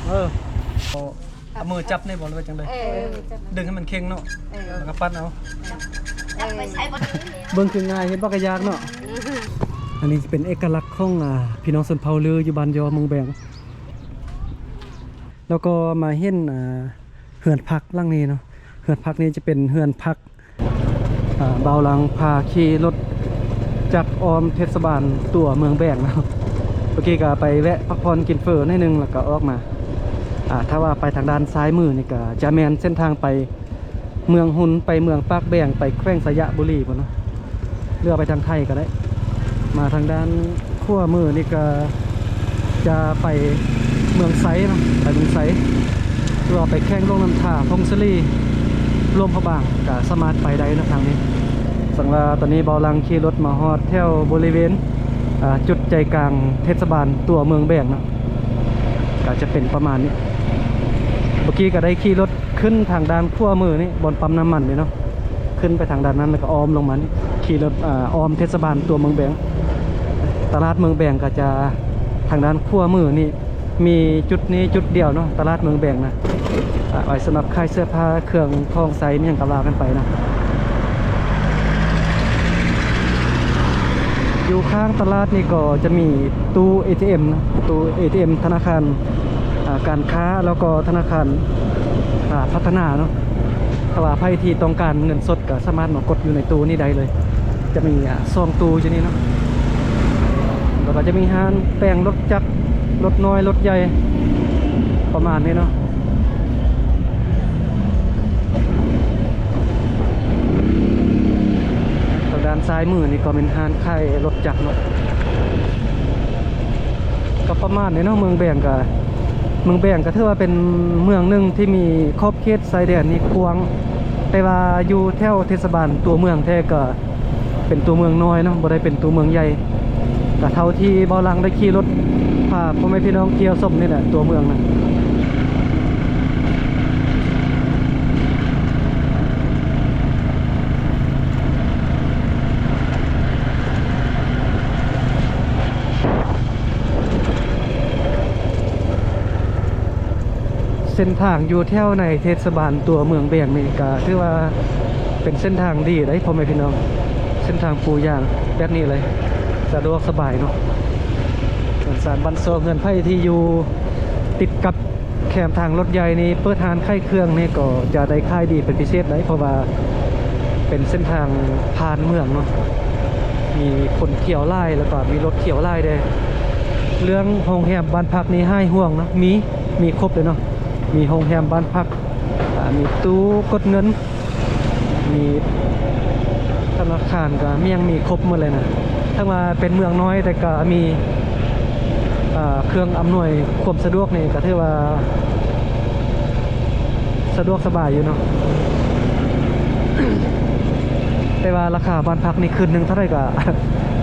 ເອີ ເອົາມືຈັບໄດ້ບໍ່ ຫຼືວ່າຈັ່ງໃດ? ເອີ ດຶງໃຫ້ມັນເຄັ່ງເນາະ ເອີ ແລ້ວກໍປັດເອົາ. ເອີ ເບິ່ງຄືງ່າຍ ເຮັດບໍ່ກໍຍາກເນາະ. ອັນນີ້ເປັນເອກະລັກຂອງ ອາ ພີ່ນ້ອງຊົນເຜົ່າລືຢູ່ບ້ານຍໍ ເມືອງແບງ. ແລ້ວກໍມາເຫັນ ອາ ເຮືອນພັກຫຼັງນີ້ເນາະ. ເຮືອນພັກນີ້ຈະເປັນເຮືອນພັກ ອາ ບ່າວຫຼັງພາຂີ່ລົດຈັກອ້ອມເທດສະບານຕົວເມືອງແບງເນາະ. ເມື່ອກີ້ກໍໄປແວະພັກຜ່ອນກິນເຝີໜ້ອຍໜຶ່ງ ແລ້ວກໍອອກມາ. ອາ ຖ້າວ່າໄປທາງດ້ານຊ້າຍມືນີ້ກໍຈະແມ່ນເສັ້ນທາງໄປເມືອງຮຸນ ໄປເມືອງປາກແບງ ໄປແຂວງໄຊຍະບູລີພຸ້ນເນາະ. ເຫຼືອໄປທາງໄທກໍໄດ້. ມາທາງດ້ານຂວາມືນີ້ກໍຈະໄປເມືອງໄຊເນາະ ໄປເມືອງໄຊ ຫຼືວ່າໄປແຂວງຫຼວງນ້ຳທາ ຜົ້ງສາລີ ຫຼວງພະບາງ ກໍສາມາດໄປໄດ້ເນາະທາງນີ້. ສັງວ່າຕອນນີ້ບ່າວຫຼັງຂີ່ລົດມາຮອດແຖວບໍລິເວນ ອາ ຈຸດໃຈກາງເທດສະບານຕົວເມືອງແບງເນາະ ກໍຈະເປັນປະມານນີ້. ເມື່ອກີ້ກໍໄດ້ຂີ່ລົດ ຂຶ້ນທາງດ້ານຂວາມືນີ້ ບ່ອນປ້ຳນ້ຳມັນນີ້ເນາະ ຂຶ້ນໄປທາງດ້ານນັ້ນ ແລ້ວກໍອ້ອມລົງມານີ້ ຂີ່ລົດ ອາ ອ້ອມເທດສະບານຕົວເມືອງແບງ. ຕະຫຼາດເມືອງແບງກໍຈະທາງດ້ານຂວາມືນີ້ ມີຈຸດນີ້ຈຸດດຽວເນາະ ຕະຫຼາດເມືອງແບງນະ ອາ ໄວ້ສຳລັບຂາຍເສື້ອຜ້າ ເຄື່ອງຂອງໃຊ້ ມີຫຍັງກໍວ່າກັນໄປນະ. ຢູ່ຂ້າງຕະຫຼາດນີ້ກໍຈະມີຕູ້ເອທີເອັມນະ ຕູ້ເອທີເອັມທະນາຄານ ອາ ການຄ້າ ແລ້ວກໍທະນາຄານ ອາ ພັດທະນາເນາະ. ຖ້າວ່າໃຜທີ່ຕ້ອງການເງິນສົດກໍສາມາດມາກົດຢູ່ໃນຕູ້ນີ້ໄດ້ເລີຍ. ຈະມີ ອາ ສອງຕູ້ຢູ່ນີ້ເນາະ. ແລ້ວກໍຈະມີຮ້ານແປງລົດຈັກ ລົດນ້ອຍ ລົດໃຫຍ່ ປະມານນີ້ເນາະ. ທາງດ້ານຊ້າຍມືນີ້ກໍແມ່ນຮ້ານຂາຍລົດຈັກເນາະ. ກໍປະມານນີ້ເນາະ ເມືອງແບງກໍ ເມືອງແບງກໍຖືວ່າເປັນເມືອງໜຶ່ງທີ່ມີຂອບເຂດຊາຍແດນນີ້ກວ້າງ ແຕ່ວ່າຢູ່ແຖວເທດສະບານຕົວເມືອງແທ້ກໍເປັນຕົວເມືອງນ້ອຍເນາະ ບໍ່ໄດ້ເປັນຕົວເມືອງໃຫຍ່. ກໍເທົ່າທີ່ບ່າວຫຼັງໄດ້ຂີ່ລົດພາພໍ່ແມ່ພີ່ນ້ອງທ່ຽວຊົມນີ້ແຫຼະ ຕົວເມືອງນະ. ເສັ້ນທາງຢູ່ແຖວໃນເທດສະບານຕົວເມືອງແບງນີ້ ກໍຖືວ່າເປັນເສັ້ນທາງດີເດ້ ພໍ່ແມ່ພີ່ນ້ອງ. ເສັ້ນທາງປູຢາງແບບນີ້ເລີຍ ສະດວກສະບາຍເນາະ. ເຮືອນຊານບ້ານຊ່ອງ ເຮືອນໃຜທີ່ຢູ່ຕິດກັບ ແຄມທາງລົດໃຫຍ່ນີ້ ເປີດຮ້ານຂາຍເຄື່ອງນີ້ກໍຈະໄດ້ຂາຍດີເປັນພິເສດໄດ໋ ເພາະວ່າເປັນເສັ້ນທາງຜ່ານເມືອງເນາະ ມີຄົນທ່ຽວຫຼາຍ ແລ້ວກໍມີລົດທ່ຽວຫຼາຍແດ່. ເລື່ອງໂຮງແຮມບ້ານພັກນີ້ຫາຍຫ່ວງເນາະ ມີ ມີຄົບເລີຍເນາະ ມີໂຮງແຮມບ້ານພັກ ອາ ມີຕູ້ກົດເງິນ ມີທະນາຄານກໍມີຫຍັງມີຄົບໝົດເລີຍນະ. ເຖິງວ່າເປັນເມືອງນ້ອຍ ແຕ່ກໍມີ ເອີ ເຄື່ອງອຳນວຍຄວາມສະດວກນີ້ ກໍຖືວ່າສະດວກສະບາຍຢູ່ເນາະ. ແຕ່ວ່າລາຄາບ້ານພັກນີ້ຄືນໜຶ່ງເທົ່າໃດກໍ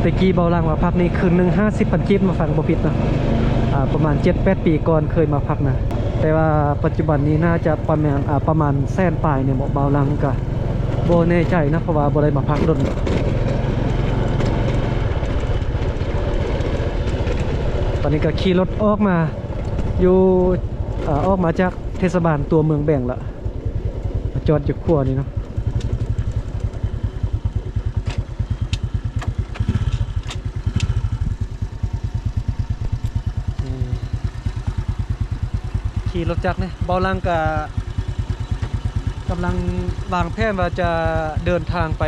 ແຕ່ກີ້ເບົາຫຼັງວ່າພັກນີ້ຄືນໜຶ່ງຫ້າສິບພັນກີບ ມາຟັງບໍ່ຜິດເນາະ. ອາ ປະມານເຈັດແປດປີກ່ອນເຄີຍມາພັກນະ. ແຕ່ວ່າປັດຈຸບັນນີ້ໜ້າຈະປະມານ ອາ ປະມານແສນປາຍນີ້ເບາະ ເບົາຫຼັງກະບໍ່ແນ່ໃຈນະ ເພາະວ່າບໍ່ໄດ້ມາພັກດົນ. ຕອນນີ້ກະຂີ່ລົດອອກມາຢູ່ ອາ ອອກມາຈາກເທດສະບານຕົວເມືອງແບງລະ ມາຈອດຢູ່ຂົວນີ້ເນາະ. ຂີ່ລົດຈັກນີ້ ເບົາຫຼັງກະກຳລັງວາງແຜນວ່າຈະເດີນທາງໄປ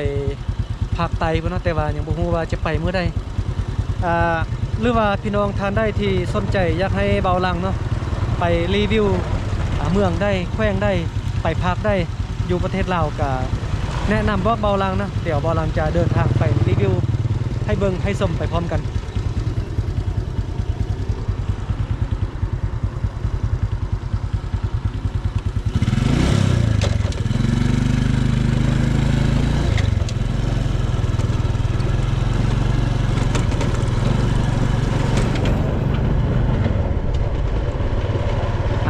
ພາກໃຕ້ພຸ້ນເນາະ ແຕ່ວ່າຍັງບໍ່ຮູ້ວ່າຈະໄປມື້ໃດ. ອາ ຫຼືວ່າພີ່ນ້ອງທ່ານໃດທີ່ສົນໃຈຢາກໃຫ້ເບົາຫຼັງເນາະ ໄປຣີວິວ ອາ ເມືອງໃດ ແຂວງໃດ ໄປພາກໃດ ຢູ່ປະເທດລາວ ກະແນະນຳບອກເບົາຫຼັງນະ ດຽວເບົາຫຼັງຈະເດີນທາງໄປຣີວິວໃຫ້ເບິ່ງໃຫ້ຊົມໄປພ້ອມກັນ.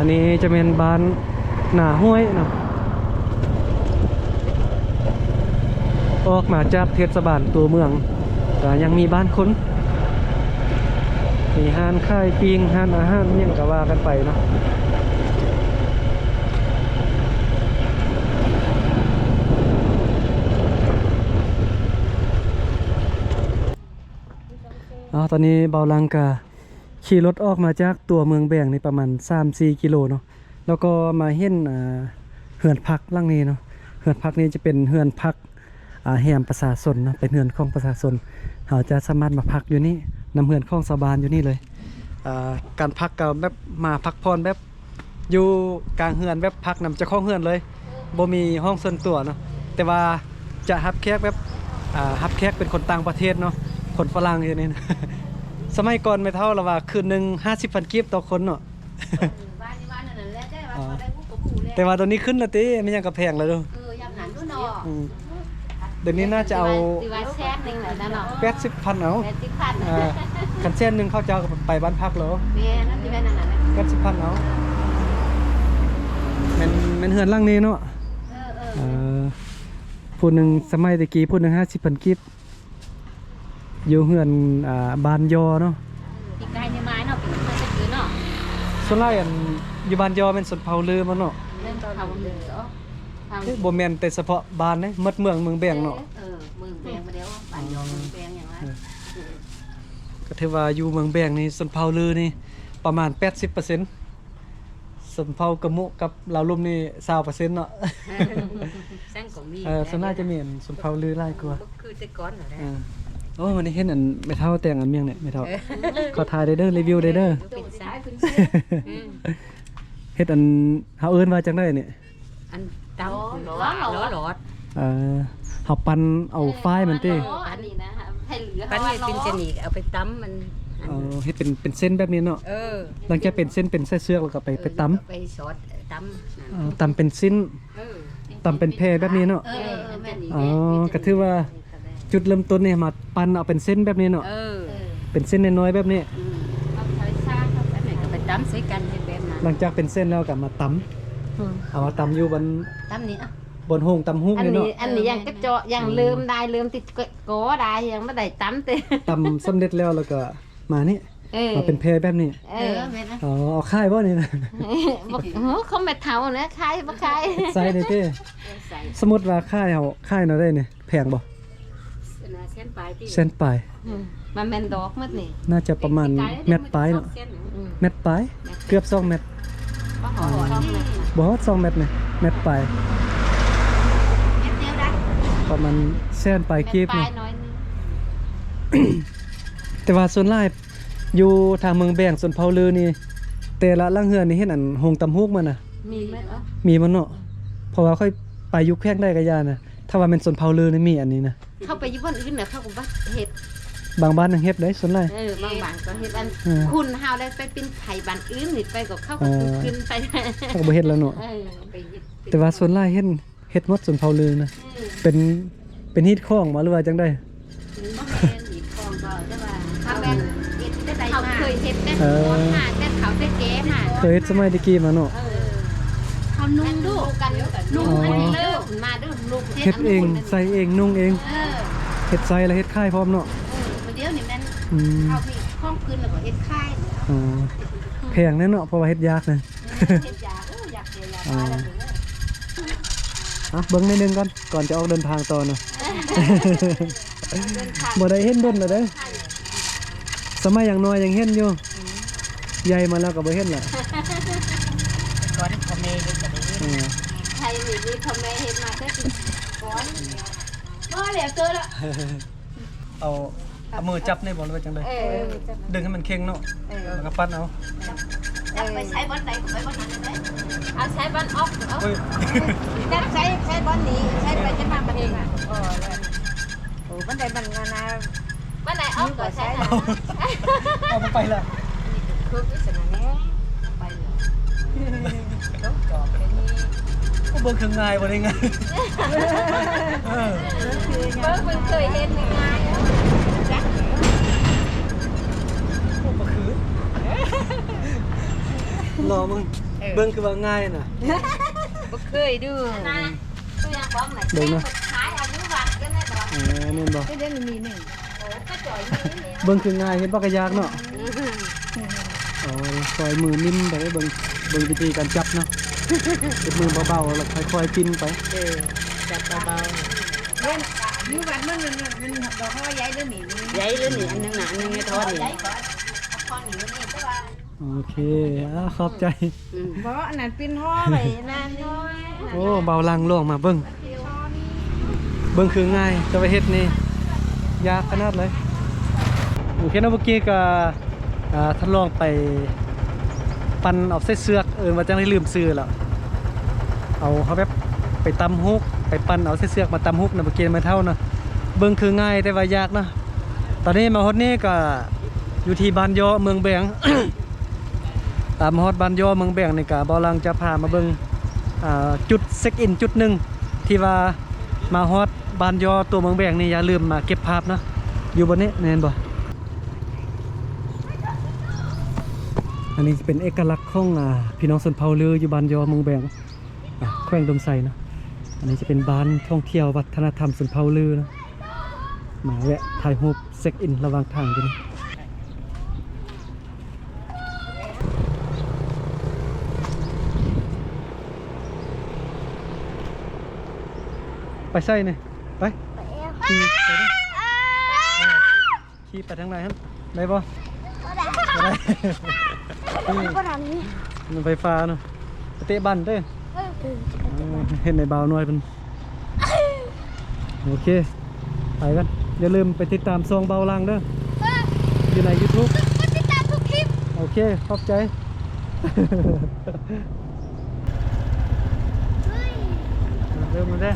ອັນນີ້ຈະແມ່ນບ້ານ ໜ້າຫ້ວຍເນາະ ອອກມາຈາກເທດສະບານຕົວເມືອງ ກະຍັງມີບ້ານຄົນ ມີຮ້ານຂາຍປີ້ງ ຮ້ານອາຫານຫຍັງກໍວ່າກັນໄປເນາະ. ເອົາ ຕອນນີ້ເບົາຫຼັງກະຂີ່ລົດອອກມາຈາກຕົວເມືອງແບງນີ້ປະມານສາມສີ່ກິໂລເນາະ ແລ້ວກໍມາເຫັນ ອ່າ ເຮືອນພັກຫຼັງນີ້ເນາະ. ເຮືອນພັກນີ້ຈະເປັນເຮືອນພັກ ອ່າ ແຮມປະຊາຊົນເນາະ ເປັນເຮືອນຂອງປະຊາຊົນ. ເຮົາຈະສາມາດມາພັກຢູ່ນີ້ ນຳເຮືອນຂອງຊາວບ້ານຢູ່ນີ້ເລີຍ. ອ່າ ການພັກກໍແບບມາພັກຜ່ອນແບບຢູ່ກາງເຮືອນ ແບບພັກນຳເຈົ້າຂອງເຮືອນເລີຍ ບໍ່ມີຫ້ອງສ່ວນຕົວເນາະ. ແຕ່ວ່າຈະຮັບແຂກແບບ ອ່າ ຮັບແຂກເປັນຄົນຕ່າງປະເທດເນາະ ຄົນຝຣັ່ງຢູ່ນີ້. ສະໄໝກ່ອນແມ່ເຖົ້າລະວ່າຄືນໜຶ່ງຫ້າສິບພັນກີບຕໍ່ຄົນເນາະ. ແຕ່ວ່າດຽວນີ້ຂຶ້ນແລ້ວຕິ ແມ່ນຫຍັງກໍແພງແລ້ວເດີ. ເອີ ຍາມນັ້ນເນາະ. ອືມ ດຽວນີ້ໜ້າຈະເອົາ ຖືວ່າແສນໜຶ່ງແລ້ວເນາະ ແປດສິບພັນເອົາ ແປດສິບພັນ. ເອີ ຄັນແສນໜຶ່ງເຂົາເຈົ້າກໍໄປບ້ານພັກແລ້ວ. ແມ່ນ ມັນຊິແມ່ນອັນນັ້ນແຫຼະ ແປດສິບພັນເອົາ. ແມ່ນ ແມ່ນເຮືອນຫຼັງນີ້ເນາະ. ເອີ ເອີ ເອີ ຜູ້ໜຶ່ງ ສະໄໝແຕ່ກີ້ ຜູ້ໜຶ່ງຫ້າສິບພັນກີບ. ຢູ່ເຮືອນ ອ່າ ບ້ານຍໍເນາະ. ປີກາຍນີ້ມາເນາະ ເປັນຄົນຕະກີເນາະ. ສ່ວນຫຼາຍອັນຢູ່ບ້ານຍໍແມ່ນຊົນເຜົ່າລືບໍ່ເນາະ? ແມ່ນຊົນເຜົ່າລື. ເອີ ບໍ່ແມ່ນແຕ່ສະເພາະບ້ານເດ້ ໝົດເມືອງ ເມືອງແບງເນາະ. ເອີ ເມືອງແບງ ບໍ່ໄດ້ວ່າບ້ານຍໍ ເມືອງແບງຫຍັງວະ. ເອີ ກໍຖືວ່າຢູ່ເມືອງແບງນີ້ຊົນເຜົ່າລືນີ້ປະມານແປດສິບເປີເຊັນ. ຊົນເຜົ່າກະມຸກັບລາວລຸ່ມນີ້ຊາວເປີເຊັນເນາະ. ເອີ ສ່ວນຫຼາຍຈະແມ່ນຊົນເຜົ່າລືຫຼາຍກວ່າ ຄືແຕ່ກ່ອນຫັ້ນແຫຼະ. ເອີ ໂອ້ ມື້ນີ້ເຫັນອັນແມ່ເຖົ້າແຕ່ງອັນຫຍັງນີ້ແມ່ເຖົ້າ. ເອີ ຂໍຖ່າຍໄດ້ເດີ ຣີວິວໄດ້ເດີ. ເຮັດອັນ ເຮົາເອີ້ນວ່າຈັ່ງໃດນີ້? ອັນຕຳຫຼໍ ຫຼໍ ຫຼໍ. ເອີ ເຮົາປັ່ນເອົາຝ້າຍມັນຕິ? ອັນນີ້ນະ ໃຫ້ເຫຼືອ ປັ່ນໃຫ້ເປັນຊະນີ ເອົາໄປຕຳມັນ. ເອີ ເຮັດເປັນ ເປັນເສັ້ນແບບນີ້ເນາະ. ເອີ ຫຼັງຈາກເປັນເສັ້ນ ເປັນໃສ່ເຊືອກ ແລ້ວກໍໄປ ເອີ ໄປຕຳ ເອົາໄປຊອດຕຳ. ເອີ ຕຳເປັນຊິ້ນ. ເອີ ຕຳເປັນແຜ່ແບບນີ້ເນາະ. ເອີ ເປັນຊະນີ. ອໍ ກໍຖືວ່າຈຸດເລີ່ມຕົ້ນນີ້ມາປັ່ນເອົາເປັນເສັ້ນແບບນີ້ເນາະ. ເອີ ເປັນເສັ້ນນ້ອຍໆແບບນີ້. ອືມ ເອົາໄປຊາ ເອົາໄປ ແມ່ນກໍໄປຕຳໃສ່ກັນ ເຮັດແບບນັ້ນ. ຫຼັງຈາກເປັນເສັ້ນແລ້ວກໍມາຕຳ. ອືມ ເອົາມາຕຳຢູ່ບ່ອນ ຕຳນີ້ ອ່ະ ບ່ອນໂຮງຕຳຫູກນີ້ເນາະ. ອັນນີ້ ອັນນີ້ຍັງກະເຈາະ ຍັງເລີ່ມໄດ້ ເລີ່ມຕິດກໍໄດ້ ຍັງບໍ່ໄດ້ຕຳເຕ. ຕຳສຳເລັດແລ້ວ ແລ້ວກໍມານີ້. ເອີ ມາເປັນແຜ່ແບບນີ້. ເອີ ເອີ ແມ່ນ. ອໍ ເອົາຂາຍບໍ່ນີ້ນະ? ບໍ່ ຂອງແມ່ເຖົ້ານະ ຂາຍບໍ່ຂາຍ. ເຮັດໄຊໄດ້ເຕ. ເຮັດໄຊ. ສົມມຸດວ່າຂາຍ ເຮົາຂາຍແນວໃດນີ້ ແພງບໍ່? ແສນປາຍຕິ. ແສນປາຍ. ອືມ ມັນແມ່ນດອກໝົດນີ້ ໜ້າຈະປະມານແມັດປາຍເນາະ. ອືມ ແມັດປາຍ ແມັດ ເກືອບສອງແມັດ. ບໍ່ຮອດສອງແມັດນີ້ ແມັດປາຍ. ປະມານແສນປາຍກີບ. ແມັດປາຍໜ້ອຍໜຶ່ງ. ແຕ່ວ່າສ່ວນຫຼາຍຢູ່ທາງເມືອງແບງ ຊົນເຜົ່າລືນີ້ ແຕ່ລະຫຼັງເຮືອນນີ້ເຫັນອັນໂຮງຕຳຫູກມັນນະ. ມີໝົດເນາະ. ມີໝົດເນາະ. ເພາະວ່າຂ້ອຍໄປຢູ່ແຂວງໃດກະຢ່ານະ ຖ້າວ່າແມ່ນຊົນເຜົ່າລືນີ້ມີອັນນີ້ນະ. ເຂົ້າໄປຢູ່ບ່ອນອື່ນນະ ເຂົາກໍບໍ່ເຮັດ. ບາງບ້ານຍັງເຮັດໄດ໋ສ່ວນຫຼາຍ. ເອີ ບາງບ້ານກໍເຮັດ. ອັນ ເອີ ຄຸນເຮົາໄດ້ໄປເປັນໄພບ້ານອື່ນນີ້ ໄປກໍເຂົາກໍ ເອີ ຂຶ້ນໄປ ເຂົາກໍບໍ່ເຮັດແລ້ວເນາະ. ເອີ ໄປເຮັດ. ແຕ່ວ່າສ່ວນຫຼາຍເຫັນເຮັດໝົດຊົນເຜົ່າລືນະ. ອືມ ເປັນ ເປັນຮີດຄອງບໍ່ ຫຼືວ່າຈັ່ງໃດ? ບໍ່ແມ່ນຮີດຄອງບໍ່ ແຕ່ວ່າເຮົາແມ່ນເຮັດແຕ່ໃດມາ ເຮົາເຄີຍເຮັດແຕ່ ເອີ ໝໍນຫາ ແຕ່ເຂົາແຕ່ແກມາ ເຄີຍເຮັດສະໄໝແຕ່ກີ້ມາເນາະ. ເອີ ເຮົານຸ່ງດຸ ນຸ່ງອັນນີ້ເລີຍ ມາດຸ ນຸ່ງເຮັດເອງ ໃສ່ເອງ ນຸ່ງເອງ. ເອີ ເຮັດໃສ່ແລ້ວເຮັດຂາຍພ້ອມເນາະ. ເອີ ດຽວນີ້ແມ່ນ ອືມ ເຮົາມີຂອງຂຶ້ນແລ້ວກໍເຮັດຂາຍ. ອໍ ແພງແນ່ເນາະ ເພາະວ່າເຮັດຍາກນະ. ເຮັດຢາກ ໂອ້ ຢາກເຮັດຢາກຂາຍແລ້ວ. ອ່າ ເບິ່ງໜ້ອຍໜຶ່ງກ່ອນ ກ່ອນຈະອອກເດີນທາງຕໍ່ນະ. ບໍ່ໄດ້ເຫັນດົນແລ້ວເດີ ສະໄໝຍັງນ້ອຍຍັງເຫັນຢູ່. ອືມ ໃຫຍ່ມາແລ້ວກໍບໍ່ເຫັນລະ. ກ່ອນພໍ່ແມ່ເຮັດກໍໄດ້ເຫັນ. ເອີ ໃຜມີ ມີພໍ່ແມ່ເຮັດມາແຕ່ກ່ອນ. ບໍ່ແລ້ວເກີດລະ. ເອົາ ເອົາມືຈັບນີ້ບໍ່ ຫຼືວ່າຈັ່ງໃດ? ເອີ ດຶງໃຫ້ມັນເຄັ່ງເນາະ. ເອີ ແລ້ວກໍປັດເອົາ. ຈັບ ເອີ ຈັບໄປໃສ່ບ່ອນໃດກໍໄປບ່ອນນັ້ນເລີຍ. ເອົາໃສ່ບ່ອນອອກ ເອົາ. ໂອ້ຍ ຈັບໃສ່ ໃສ່ບ່ອນນີ້ ໃສ່ໄປຈະມາບັດນີ້. ໂອ້ ບັນໄດມັນງານາ ບັນໄດອອກກໍໃສ່. ເອົາ ເອົາບໍ່ໄປລະ. ຄືວິສະນະແນ່ ໄປເລີຍ. ໂອ້ ເບິ່ງຄືງ່າຍບໍ່ໄດ້ງ່າຍ. ເອີ ເບິ່ງ ເບິ່ງເຄີຍເຮັດງ່າຍໆ. ໂອ້ ບໍ່ຄື ລໍເບິ່ງ. ເອີ ເບິ່ງຄືວ່າງ່າຍນະ ບໍ່ເຄີຍດູນະ. ເບິ່ງນະ ຂາຍອະນຸວັດກັນແນ່ດອກ. ເອີ ແມ່ນບໍ່? ເດ້ ມີໜຶ່ງ. ໂອ້ ກະຈ່ອຍມີ. ເບິ່ງຄືງ່າຍ ເຮັດບັກກະຍາກເນາະ. ອືມ ໂອ້ຍ ຊ່ອຍມືນິ້ມໄປເບິ່ງ ເບິ່ງວິທີການຈັບເນາະ ເຮັດມືເບົາໆ ແລ້ວຄ່ອຍໆປິ່ນໄປ ເອີ ຈັບເບົາໆ ເບິ່ງ ຢູ່ວັດມັນ ມັນ ມັນ ມັນດອກເຮົາໃຫຍ່ເດີນີ້ ໃຫຍ່ເດີນີ້ ອັນໜຶ່ງນະ ອັນໜຶ່ງໃນທໍ່ນີ້ ໂອເຄ ອາ ຂອບໃຈ ອືມ ບໍ່ ອັນນັ້ນປິ່ນຫໍ່ໄວ້ນານຢູ່ ໂອ້ ເບົາຫຼັງລອງມາເບິ່ງ ເບິ່ງຄືງ່າຍ ແຕ່ວ່າເຮັດນີ້ຍາກຂະໜາດເລີຍ ໂອເຄເນາະ ເມື່ອກີ້ກະ ອ່າ ທດລອງໄປປັ່ນເອົາໃສ່ເຊືອກ ເອີ້ນວ່າຈັ່ງໃດ ລືມຊື່ແລ້ວ ເອົາ ເຮົາແບບໄປຕ່ຳຫູກ ໄປປັ່ນເອົາໃສ່ເຊືອກມາຕ່ຳຫູກນະ ເມື່ອກີ້ແມ່ເຖົ້ານະ ເບິ່ງຄືງ່າຍ ແຕ່ວ່າຍາກນະ ຕອນນີ້ມາຮອດນີ້ກະຢູ່ທີ່ບ້ານຍໍ້ ເມືອງແບງ ອ່າ ມາຮອດບ້ານຍໍ້ ເມືອງແບງນີ້ກະ ເບົາຫຼັງຈະພາມາເບິ່ງ ອ່າ ຈຸດເຊັກອິນຈຸດໜຶ່ງ ທີ່ວ່າມາຮອດບ້ານຍໍ້ ຕົວເມືອງແບງນີ້ ຢ່າລືມມາເກັບພາບເນາະ ຢູ່ບ່ອນນີ້ ແມ່ນບໍ່? ອັນນີ້ຈະເປັນເອກະລັກຂອງ ອ່າ ພີ່ນ້ອງຊົນເຜົ່າລືຢູ່ບ້ານຍໍ້ ເມືອງແບງ ອ່າ ແຂວງອຸດົມໄຊເນາະ ອັນນີ້ຈະເປັນບ້ານທ່ອງທ່ຽວວັດທະນະທຳຊົນເຜົ່າລືເນາະ ມາແວະຖ່າຍຮູບເຊັກອິນລະຫວ່າງທາງຢູ່ນີ້ ໄປໃສນີ້? ໄປ ໄປແອວ ຂີ່ໄປເດີ ເອີ ຂີ່ໄປທາງໃດຫັ້ນ ໄດ້ບໍ່? ບໍ່ໄດ້ ບໍ່ໄດ້ ບໍ່ທັນນີ້ ລົດໄຟຟ້າເນາະ ໄປເຕະບານເດີ ເອີ ເອີ ເຮັດໃຫ້ບ່າວນ້ອຍເພິ່ນ ໂອເຄ ໄປກັນ ຢ່າລືມໄປຕິດຕາມຊ່ອງເບົາຫຼັງເດີ ເອີ ຢູ່ໃນຢູທູບ ກົດຕິດຕາມທຸກຄລິບ ໂອເຄ ຂອບໃຈ ເລີ່ມແລ້ວເດ້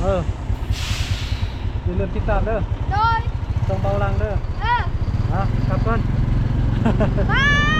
ເອີ ຢ່າລືມຕິດຕາມເດີ ໂດຍ ຊ່ອງເບົາຫຼັງເດີ ເອີ ອ່ະ ກັບກ່ອນ ບາຍ